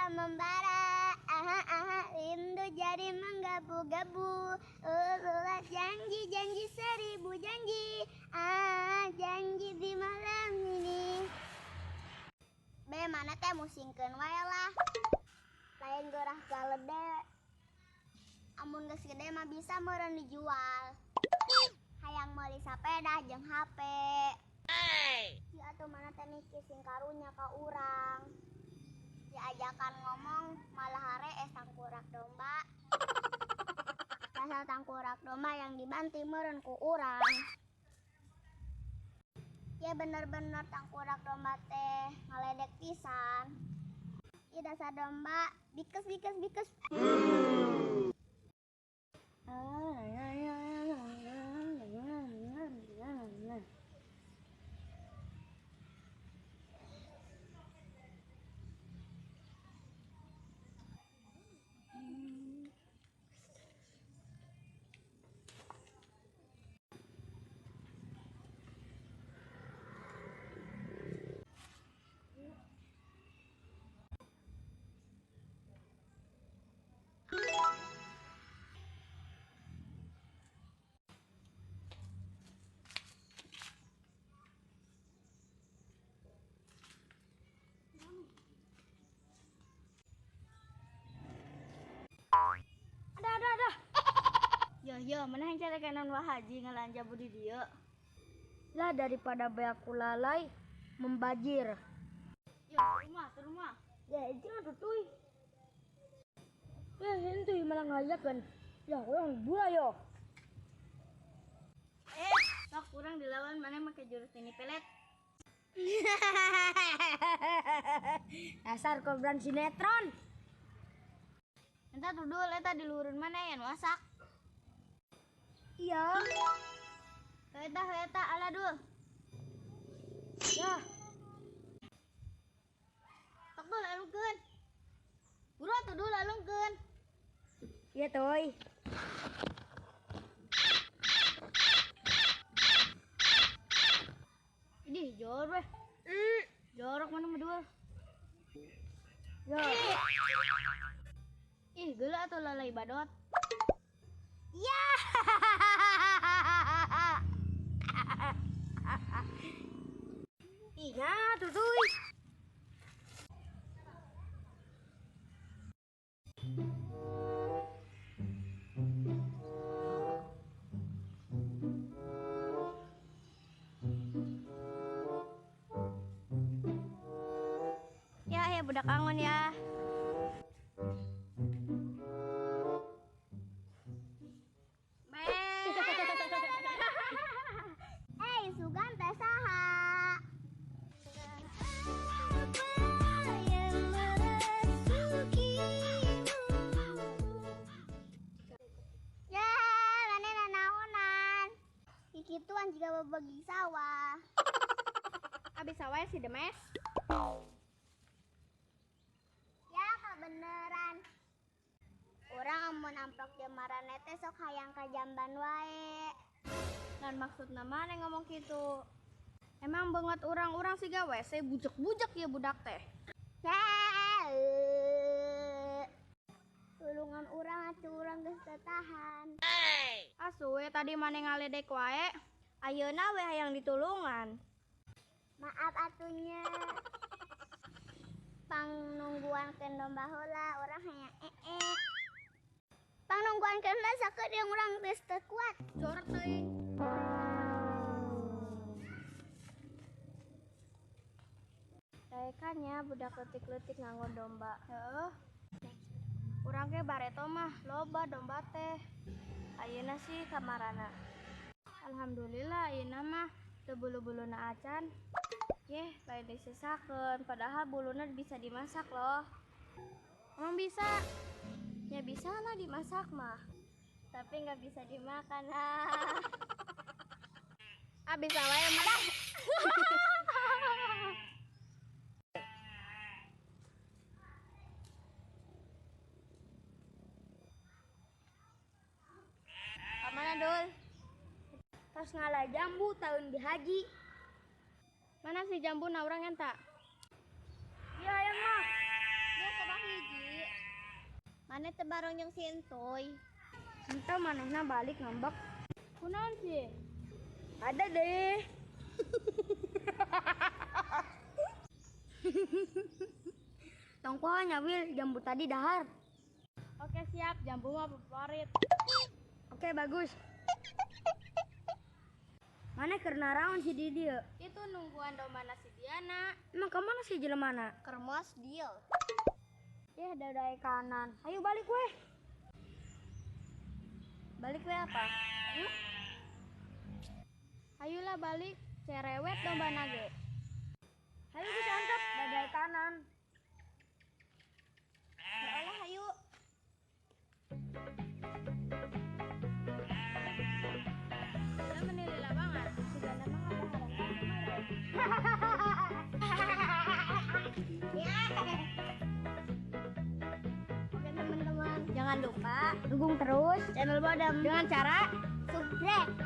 Membara, aha aha, rindu jadi menggebu-gebu. Ulah janji-janji seribu janji, ah janji di malam ini. Be mana teh musingkeun wae lah. Lain gerah galede. Amun geus gede mah bisa meureun dijual. Hayang meuli sapeda jeung HP. Si atuh mana teh mikir sing karunya ka urang. Diajakan ngomong malah hare tangkurak domba. Dasar tangkurak domba yang dibanting meureun ku urang. Ya bener-bener tangkurak domba teh ngaledek pisan. Ih dasar domba bikes bikes bikes. Ada. Yo, mana yang cari kanan wah haji ngalanja budi dia. Lah daripada beak lalai membajir. Yo, rumah. Ya itu mah tutuy. Ya itu malah ngajakan. Ya orang dua yo. Sok kurang dilawan mana make jurus ini pelet. Dasar kobran sinetron. Entah tudul eta di luhureun mana yang masak. Iya. Eta ala dul. Ya. Tok dul alungkeun. Buru atuh dul alungkeun. Iya toy. Idih jorok weh. Jorok mana mah dul. Ya. Ih, geula atuh lalai badot. Ya. Ih, nah tutuy. Ya, budak angon ya. Sugan teh saha? Ya, maneh nanaonan. Kikituan jiga bebegi sawah. Abis sawah si Demes. Ya, kabeneran. Urang amun amplok jeung marane teh sok hayang ka jamban wae. Dan maksudna mana ngomong gitu? Emang banget orang-orang sih gawe, saya bujek-bujek ya budak teh. Tulungan urang atuh urang geus teu tahan. Asuwe tadi mana ngaledek wae, ayeuna we hayang ditulungan. Maaf atunya. Pang nungguan keun domba heula urang hayang ee. Pang nungguan keun heula sakedeung urang geus teu kuat. Jorok teuing. Daekannya budak letik-letik nganggo domba. Heeh. Urang ge bareto mah loba domba teh. Ayeuna sih kamarana. Alhamdulillah ayeuna mah teu bulu-buluna acan. Yeh, lain disesakeun padahal buluna bisa dimasak loh. Emang bisa? Ya bisa lah dimasak mah. Tapi nggak bisa dimakan. Ah bisa wae mah. Mana dul? Tos ngalah jambu tahun dihaji. Mana si jambu na urang enta? Iya yang mah. Dia sabah hiji. Maneh teu bareng jeung si Entoy. Entah manehna balik ngambek. Kunaon sih? Ada deh. Tong poho nya Wil, jambu tadi dahar. Oke siap, jambu mah favorit. Oke bagus. Mana keur naraon si Didi? Itu nungguan domba si Diana. Emang kemana sih jelemana? Kermos deal. Ya dadae kanan. Ayo balik weh. Balik we apa? Ayo. Ayolah balik, cerewet domba nage. Ayo geus antep, dadae kanan. Alah hayu. Kita menilai banget. Sugana mah ngadaharan kemarin. Oke teman-teman, jangan lupa Dukung terus channel Bodem dengan cara subscribe.